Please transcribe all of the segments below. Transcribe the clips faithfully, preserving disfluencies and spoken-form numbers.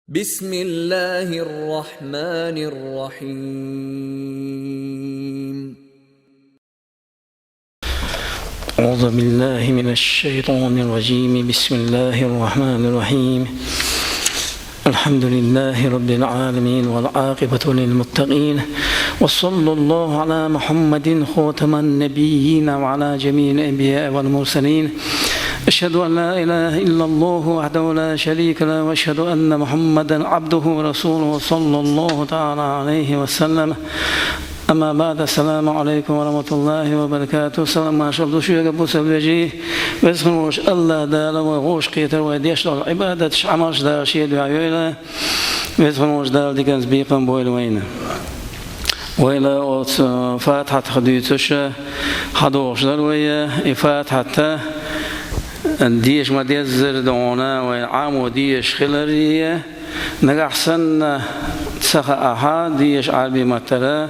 بسم الله الرحمن الرحيم. أعوذ بالله من الشيطان الرجيم. بسم الله الرحمن الرحيم. الحمد لله رب العالمين والعاقبة للمتقين، وصلى الله على محمد خاتم النبيين وعلى جميع الأنبياء والمرسلين. أشهد أن لا إله إلا الله وحده لا شريك له، وأشهد أن محمدا عبده ورسوله، صلى الله تعالى عليه وسلم. أما بعد، السلام عليكم ورحمة الله وبركاته. Салам-маршал ду шуьга, бусалба вежарий. Веза хинна волчу АллахӀ Дала вай гӀуллакхаш кхетар, вай деш долу Ӏибадаташ, Ӏамалш Дала Шен дуьхьа йойла. Веза хинна волчу Дала диканца бекхам бойла вайна. Вайла оцу Фатихьатах дуьйцуш хьадогӀуш дара вай, и Фатихьат деша ма-деззара догӀна, вай Ӏамо дезаш хиларе, нагахь санна ца хаахь дезаш Ӏарбий маттара,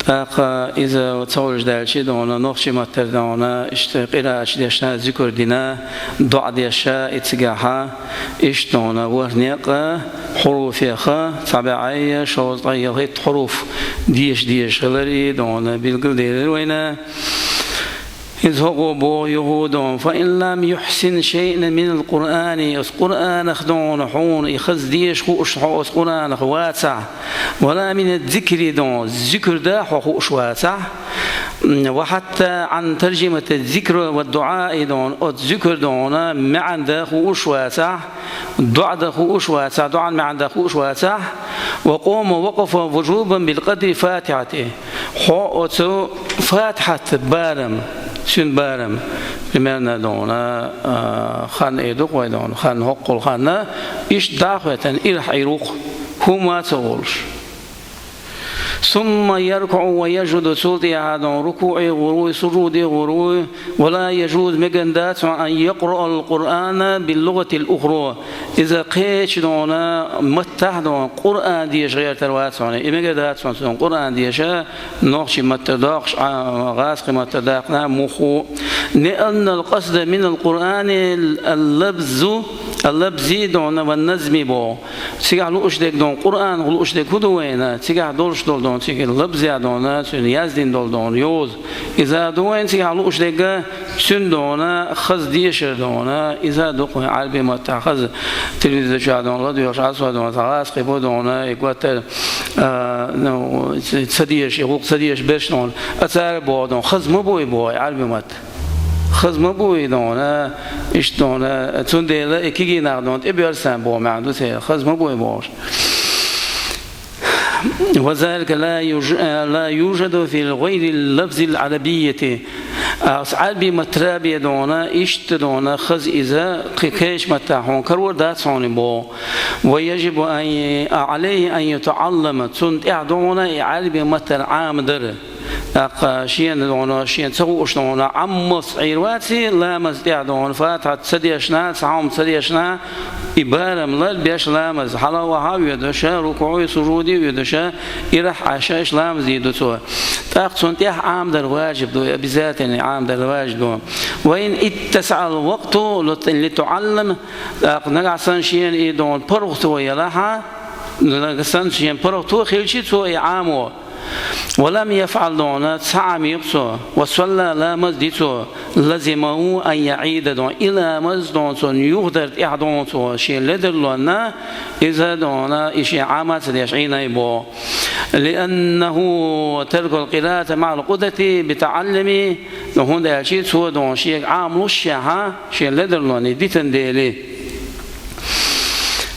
тӀаккха иза ца хуьлуш даьлча догӀна, нохчий маттара догӀна, иштта къирааташ дешна, зикр дина, доӀа дешна, и цигахь иштта догӀна, ворхӀ некъ хьуруфех, цхьа бӀе шовзткъе ялхитта хьуруф деша дезаш хиларе догӀна, билгалделира вайна. Иза хӀокхо боху юха догӀна: «فإن لم يحسن شيئا من القرآن», оцу Къуръанах догӀна хьуна и хаза деша хууш хьо оцу Къуръанах вацахь, «ولا من الذكر», догӀна, зикр дан хьо хууш вацахь, «وحتى عن ترجمة الذكر والدعاء», догӀна, оцу зикр догӀна маьӀна дан хууш вацахь, доӀа дан хууш вацахь, доӀан маьӀна дан хууш вацахь, «وقام وقف وجوبا بقدر الفاتحة». Хьо оцу Фатихьат барам, цуьнан барам, примерно догӀна, а, хан эр ду-кх вай догӀна, хан хӀоккхул ханна, иштта дӀа а хӀоьттина, ирахь Ӏийр ву-кх, хӀумма а ца волуш. «ثم يركع ويسجد», цул тӀаьхьа догӀна рукуӀе гӀур вуй, сужуде гӀур вуй, «ولا يجوز», мегар дац хьуна, «أن يقرأ القرآن باللغة الأخرى». Иза кхечу догӀна маттахь догӀна Къуръан деша гӀертар вац хьуна. И мегар дац хьуна цунна Къуръан деша нохчий маттара доккхуш, а, гӀазкхи маттара даккхина мухху. «لأن القصد من القرآن اللفظ، اللفظ», догӀна, «والنظم», боху. Цигахь лууш дерг догӀна, Къуръанах лууш дерг хӀун ду вайна? Цигахь долуш долу догӀна, цигахь лабзехь догӀна, цуьнан яздина долу догӀна, йоза. Иза ду вайна цигахь лууш дерг, цуьнан догӀна, хаза дешар догӀна, иза ду-кх вайн Ӏарбий маттахь хаза телевизор чохь догӀна, ладоьгӀуш Ӏа со догӀна, цхьа гӀазкхи бу догӀна, и гуттар а, ну, ца, ца дезаш, и гӀуллакх ца дезаш берш догӀна, а цара боху догӀна, хаза ма бу и боху, и Ӏарбий матта. Хаза ма бу и догӀна, иштта догӀна, цундела и кегий нах догӀна, тӀебоьрзу царна боху маьӀна ду церан, хаза ма бу и бохуш. «وذلك لا يوج-، لا يوجد في غير اللفظ العربية». Ас Ӏарбий маттара бен догӀна, иштта догӀна, хаза иза кхин кхечу маттахь хьуна карор дац хьуна боху. «ويجب أن ي-، عليه أن يتعلم», цунна тӀехь догӀна и Ӏарбий маттара Ӏамадар. ТӀаккха шена догӀна, шена ца хууш догӀна, Ӏаммалц Ӏийр вац и, ламаз тӀехь догӀна, Фатихьат ца дешна, цхьа хӀума ца дешна, и барам лар беш ламаз, хьала а ваха а воьдуш, рукуӀе, сужуде а воьдуш, ирахь а Ӏаш, иштта ламаз дийр ду цо. ТӀаккха цунна тӀехь Ӏамадар важиб ду, обязательно Ӏамадар важиб ду. «وإن اتسع الوقت لت-، لتعلم», тӀаккха нагахь санна шена и догӀна паргӀато елахь, нагахь санна шена паргӀато хилча цо и Ӏамо. «ولم يفعل», догӀна, ца Ӏамийкх цо, «وصلى», ламаз ди цо, «لزمه أن يعيد», догӀна, и ламаз догӀна цунна юхадар тӀехь догӀна цо, шен ледарлонна, иза догӀна, и шен Ӏама ца деш Ӏийна боху. «لأنه ترك القراءة مع القدرة بتعلم», хӀунда аьлча цо догӀна, шега Ӏама лушшехь, шен ледарлонна и дитина дели.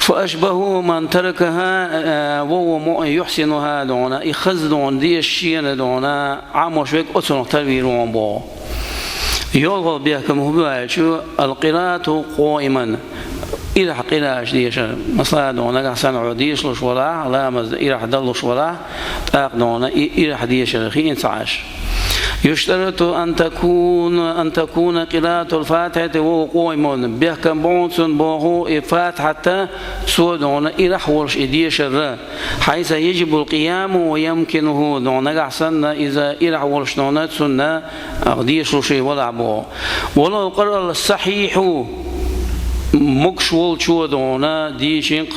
«فأشبه من تركها، آه، وهو م-، يحسنها», догӀна, и хаза догӀна, деша шена догӀна, Ӏамош верг оцунах тара вийр ву хьуна боху. ЙолхалгӀа бехкам хӀун бу аьлча, «القراءة قائما», ирахь къирааташ дешар. Масала, догӀна, нагахь санна хьо дешалуш валахь, ламаз ирахь даллуш валахь, тӀаккха догӀна, и ирахь дешар хиъна ца Ӏаш. «يشترط أن تكون، أن تكون قراءة الفاتحة وهو قائم». Бехкам бу хьуна цунна боху и Фатихьат цо догӀна ирахь волуш и дешар, «حيث يجب القيام ويمكنه», догӀна, нагахь санна иза ирахь волуш догӀна цунна, а, дешалуш валахь боху. «ولو قرأ الصحيح», могуш волчо догӀна дийшинкъ,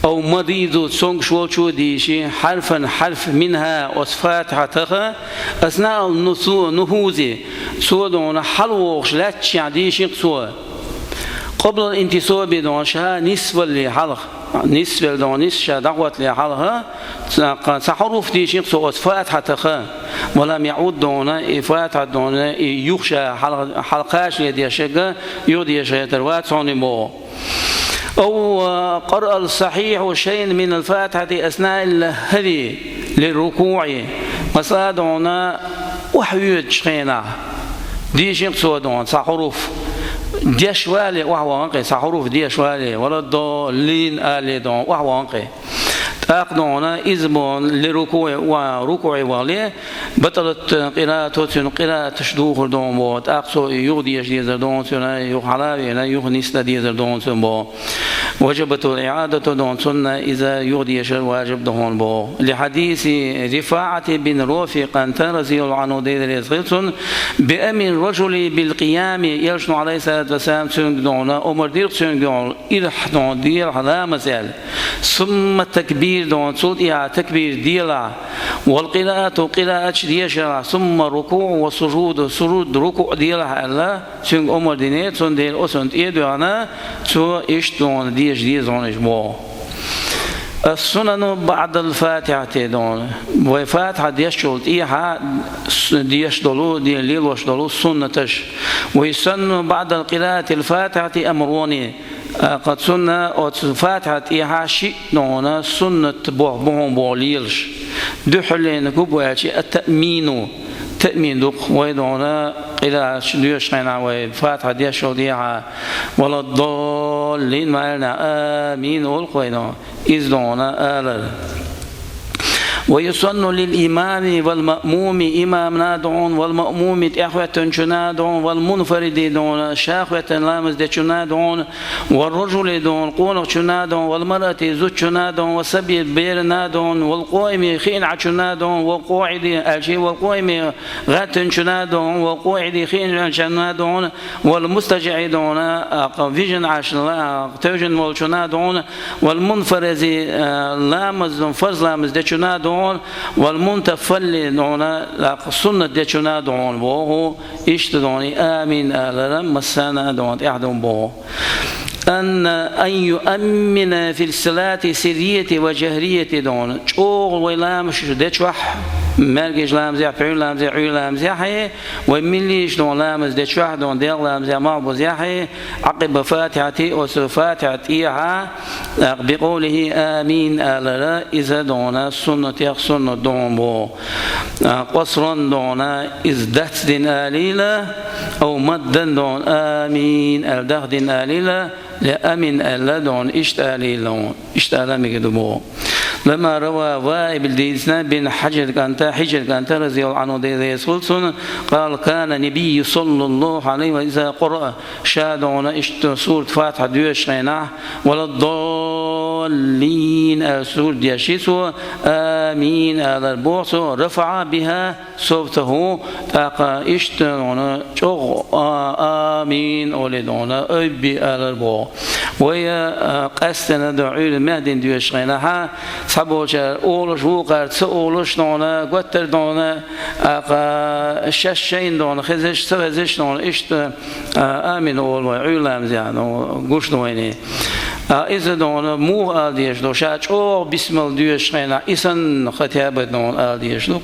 أو مضيض, цомгаш волчо дийши, حرفا, حرف, منها, оцу Фатихьатах, أثناء النفوذ, цо дона хьалавогӀуш лаьттачохь дийши-кх цо. قبل الانتصاب, дона ша нисвалле хьалха, нисвелла, дона ша дӀахӀоттале хьалха, цхьа, цхьа хьуруф дийши-кх цо оцу Фатихьатах. ولم يعد, дона и Фатихьат, дона и юха ша хьал-, хьалакхачале дешарг юха дешар вац хьуна боху. أو قرأ الصحيح شيئا من الفاتحة أثناء الهوي للركوع. Масала, дона охьавоьдучу хенахь дийши-кх цо, дона цхьа хьуруф деш вале, охьавахана-кх и, цхьа хьуруф деш вале, ولا الضالين алале, дона охьавахана-кх и. ТӀаккха, дона, иза, боху, للركوع, ва рукуӀе вахале, بطلت قراءته, цуьнан къирааташ духур ду хьуна боху, тӀаккха цо и юха деша дезар ду хьуна цуьнан, юха хьала а веана, юха нисдан дезар ду хьуна цуьнан боху. وجبت الإعادة, дона цунна иза юха дешар важиб ду хьуна боху. لحديث رفاعة بن رافع, кӀанта, رضي الله عنه, Дела реза хила цунна, بأمر الرجل بالقيام, элчано, عليه الصلاة والسلام, цуьнга, дона, омра дира-кх цуьнга, дона, ирахь, дона, делахь ламаз аьлла. ثم التكبير, дона, цул тӀаьхьа такбир делахь. والقراءة, къирааташ дешалахь. ثم الركوع والسجود, сужуд, рукуӀ делахь аьлла, цуьнга омра дина, цундела оцунна тӀе а доьгӀна, цо иштта, дона, деша деза хьуна уьш боху. السنن بعد الفاتحة, дона, вай Фатихьа дешчул тӀаьхьа с-, деш долу, де-, лелош долу суннаташ. ويسن بعد قراءة الفاتحة أمران. ТӀаккха цунна оцу Фатихьа тӀехьа шиъ, дона, суннат боху бу хьуна боху лелаш. Дуьххьарлерниг хӀун бу аьлча, التأمين. Таъмин ду-кх вай, дона, къирааташ доьшучу хенахь, вай Фатихьа дешчул тӀаьхьа, ولا الضالين ма аьллинехь, амин олу-кх вай, дона. Иза, дона, алар. ويسن للإمام والمأموم, имамна а ду хьуна, والمأموم, тӀаьхьахӀоьттинчунна а ду хьуна, والمنفرد, дона, ша хӀоьттина ламаз дечунна а ду хьуна, والرجل, дона, къонахчунна а ду хьуна, والمرأة, зудчунна а ду хьуна, والصبي, берана а ду хьуна, والقائم, хиъначунна а ду хьуна, والقاعد, аьлча, والقائم, гӀаьттинчунна а ду хьуна, والقاعد, хиъначунна а ду хьуна, والمضطجع, дона, а, вижина Ӏаш, а, тевжина волчунна а ду хьуна, والمنفرد, а, ламаз, фарз ламаз дечунна а ду хьуна, والمنتفل, дона, а, суннат дечунна а ду хьуна боху, иштта, дона, амин алар массарна а, дона, тӀехь ду боху. أن، أن يؤمن في الصلاة السرية والجهرية, дона. ЧӀогӀа вай ламазаш дечохь, маьркӀажа ламазехь, пхьуьйра ламазехь, Ӏуьйра ламазехь, вай милла а, дона, ламаз дечохь, дона, делкъа ламазехь, малхбузехь, عقب الفاتحة, оцу Фатихьа тӀехьа, بقوله آمين алар, иза, дона, суннатех суннат ду хьуна боху. А, قصرا, дона, иза дац дина алийла, أو مدا, дона, амин аьлла дахдина алийла, я амин аьлла, дона, иштта алийла, иштта ала мегар ду боху. لما روى, Ваибла дийцина, بن حجر, кӀанта, Хьижр кӀанта, رضي الله عنه, Дела реза хила цунна, قال: كان النبي صلى الله عليه وسلم إذا قرأ, ша, дона, иштта сурат Фатихьа доьшучу хенахь, ولا الضالين аьлла сурат деши цо, амин алар боху цо, رفع بها صوته, тӀаккха иштта, дона, чӀогӀа, а, амин олий, дона, ойбий алар боху. Вай, а, къаьсттина, дона, Ӏуьйра маьхьдина доьшучу хенахь, цхьаболчара олуш, вукхара ца олуш, дона, гуттар а, дона, а, кха, шаьш шайна, дона, хезаш, ца хезаш, дона, иштта, а, амин олу вай Ӏуьйра ламазехь, дона, гуш ду вайна. А, иза, дона, муха ала дезаш ду, ша чӀогӀа бисмилла доьшучу хенахь, и санна хотя бы, дона, ала дезаш ду-кх.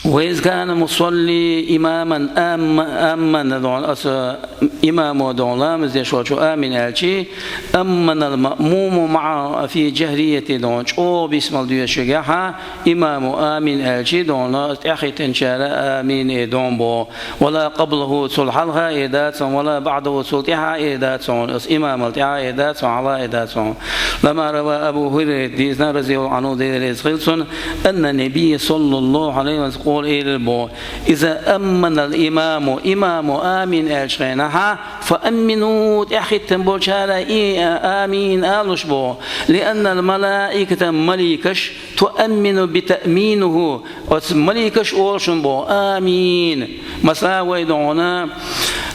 وإذا كان المصلي إماما آم-، آمن, дона, аса имамо, дона, ламаз деш волчо амин аьлчи, أمن المأموم معه في الجهرية, дона, чӀогӀа бисмилла доьшучуьнгахьа имамо амин аьлчи, дона, тӀаьхьахӀиттинчара амин эр ду боху. ولا قبله, цул хьалха эр дац хьуна, ولا بعده, цул тӀаьхьа эр дац хьуна, аса имамал тӀаьхьа эр дац хьуна, хьалха эр дац хьуна. لما روى أبو هريرة, дийцина, رضي الله عنه, Дела реза хила цунна, أن النبي صلى الله عليه وسلم قال, элира боху: إذا أمن الإمام, имамо амин аьллачу хенахьа, فأمنوا, тӀаьхьахӀиттина болчара и, а, амин алалаш боху, لأن الملائكة, маликаш, تؤمن بتأمينه, оцу маликаш олуш хӀун боху, амин. Масала, вай, дона,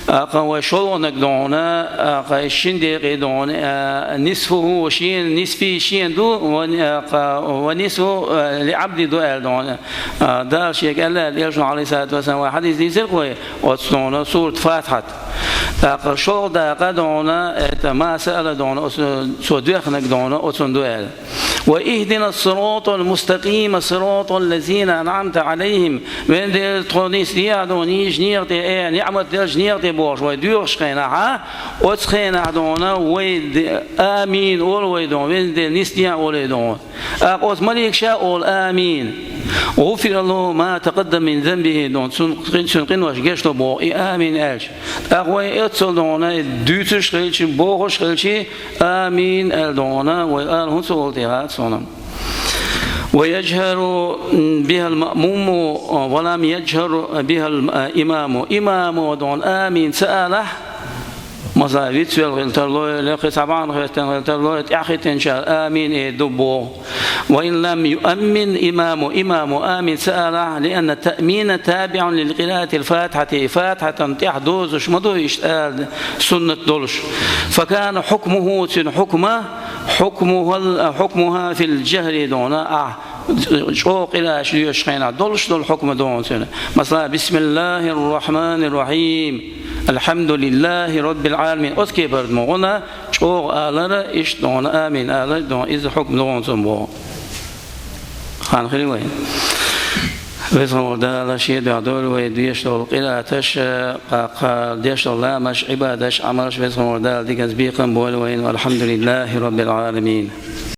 ТӀаккха вай шолгӀаниг дона, тӀаккха шин декъе дона, а, نصفه шен, نصفي шен ду, ва, тӀаккха, ونصف, а, للعبد ду аьлла дона. А, Дала шега аьлла, аьлла элчано, عليه الصلاة والسلام, вай хьадис дийцира вай, оцу дона сурат Фатхьат. ТӀаккха шолгӀа дакъа дона, это ما سأل дона, оцу цо доьхниг дона, оцунна ду аьлла. واهدنا الصراط المستقيم صراط الذين أنعمت عليهم. Везан Дела, тхо нисде дона нийса некъа тӀе, э, ниӀмат деллачу некъа тӀе бохуш вай доьхучу хенахь, оцу хенахь дона вай де-, амин олу вай дона, везан Дела, нисде олий дона. ТӀаккха оцу маликаша олу амин. غفر له ما تقدم من ذنبه дона, цуьнан, цуьнан къинош гечдо боху и амин аьлча. ТӀаккха вай оццул дона дуьйцуш хилча, бохуш хилча, амин аьлла дона, вай ала хӀунда ца волу тӀехь цунна. ويجهر بها المأموم ولم يجهر بها الإمام. Имамо дона амин ца алахь, масала, вицвелла хила тарло, я кхин цхьа бахьана хӀоьттина хила тарло, тӀаьхьахӀиттинчара амин эр ду боху. وإن لم يؤمن إمام, имамо амин ца алахь, لأن التأمين تابع لقراءة الفاتحة, Фатхьатан тӀаьхьа дозуш ма ду иштта ала суннат долуш. فكان حكمه, цуьнан хьукма, حكمها, حكمها في الجهر дона, ахь чӀогӀа къираат доьшучу хенахь долуш долу хьукма дона цуьнан. Масала, بسم الله الرحمن الرحيم الحمد لله رب العالمين. Оцу кепара ма гӀо, чӀогӀа алара, иштта дона, амин алара дона, иза хьукма дона цунна боху. Хан хили вай. Веза хӀума Дала шен дуьхьа дойла вай деш долу къирааташ, кхаккха деш долу ламазаш, Ӏибадаташ, Ӏамалш, Веза хӀума Дала диканца бекхам бойла вайна. الحمد لله رب العالمين.